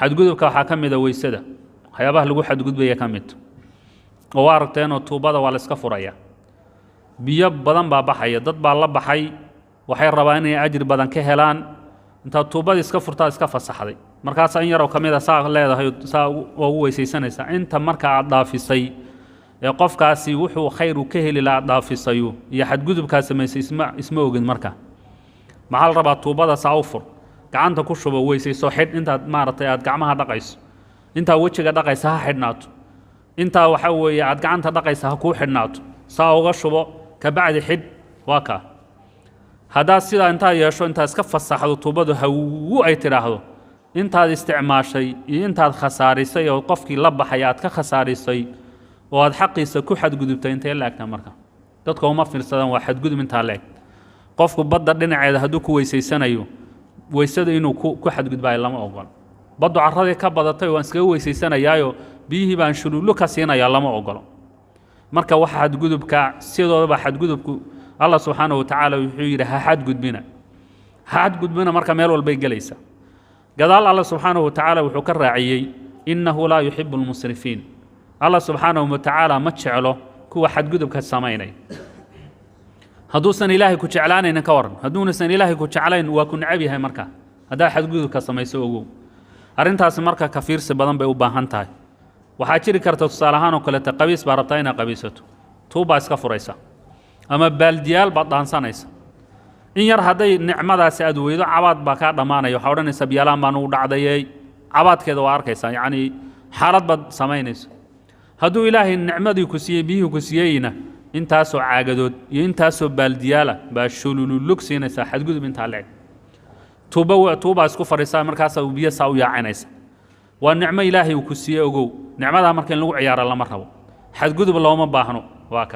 Xadgudubka waxaa ka mid a weysada, waxyaabaha lagu xadgudbaya ka mid oo waa aragteenoo tuubada waa la iska furaya, biyo badan baa baxaya, dad baa la baxay, waxay rabaan inay ajri badan ka helaan. Intaad tuubada iska furtaa iska fasaxday, markaasaa in yaroo ka mid a saa leedahay, saa ugu weysaysanaysaa. Inta marka aad dhaafisay ee qofkaasi wuxuu khayr uu ka heli lahaa aad dhaafisayu iyo xadgudubkaa samaysay isma ogin. Marka maxaa la rabaa? Tuubada saa u fur, gacanta ku shubo, weysayso, xidh. Intaad maaragtay aad gacmaha dhaqayso, intaa wejiga dhaqaysa ha xidhnaato, intaa waxaa weeye aad gacanta dhaqaysa ha kuu xidhnaato, saa uga shubo, kabacdi xidh. Waa kaa. Haddaad sidaa intaad yeesho, intaad iska fasaxdo tuubadu hawu ay tidhaahdo, intaad isticmaashay iyo intaad khasaarisay oo qofkii la baxay aad ka khasaarisay oo aad xaqiisa ku xadgudubtay intay la egtaa? Marka dadka uma fiirsadaan, waa xadgudub intaa la eg. Qofku badda dhinaceeda hadduu ku weysaysanayo, weysada inuu ku xadgudbaayo lama ogol. Baddu carradii ka badatay, waan iskaga weysaysanayaayo, biyihii baan shuluullo ka siinayaa, lama ogolo. Marka waxa xadgudubka sidoodaba xadgudubku, Allah subxaanahu wa tacaala wuxuu yidhi: ha xadgudbina, ha xadgudbina. Marka meel walbay gelaysa. Gadaal Allah subxaanahu wa tacaala wuxuu ka raaciyey: innahu laa yuxibu almusrifiin. Allah subxaanahu wa tacaala ma jeclo kuwa xadgudubka samaynaya. Hadduusan Ilaahay ku jeclaanaynin, ka waran? Hadduunasan Ilaahay ku jeclayn, waa ku necab yahay. Marka haddaad xadgudubka samayso, ogow arrintaasi marka ka fiirsi badan bay u baahan tahay. Waxaa jiri karta tusaale ahaan oo kaleeta, qabiis baa rabtaa inaad qabiisato, tuubbaa iska furaysa ama baaldiyaal baad dhaansanaysa. In yar hadday nicmadaasi aad weydo, cabaad baa kaa dhammaanaya. Waxaa odhanaysaa: biyalaan baan ugu dhacdayey. Cabaadkeeda waa arkaysaa, yacnii xaalad baad samaynayso. Hadduu Ilaahay nicmadii ku siiyey, biyihii ku siiyeyna, intaasoo caagadood iyo intaasoo baaldiyaala baa shulululug siinaysaa. Xadgudub intaa leeg, tuuba tuubaa isku fadhiisaa, markaasaa biyo saa u yaacinaysa. Waa nicmo Ilaahay uu ku siiyey, ogow. Nicmadaa marka in lagu ciyaaro lama rabo, xadgudub looma baahno.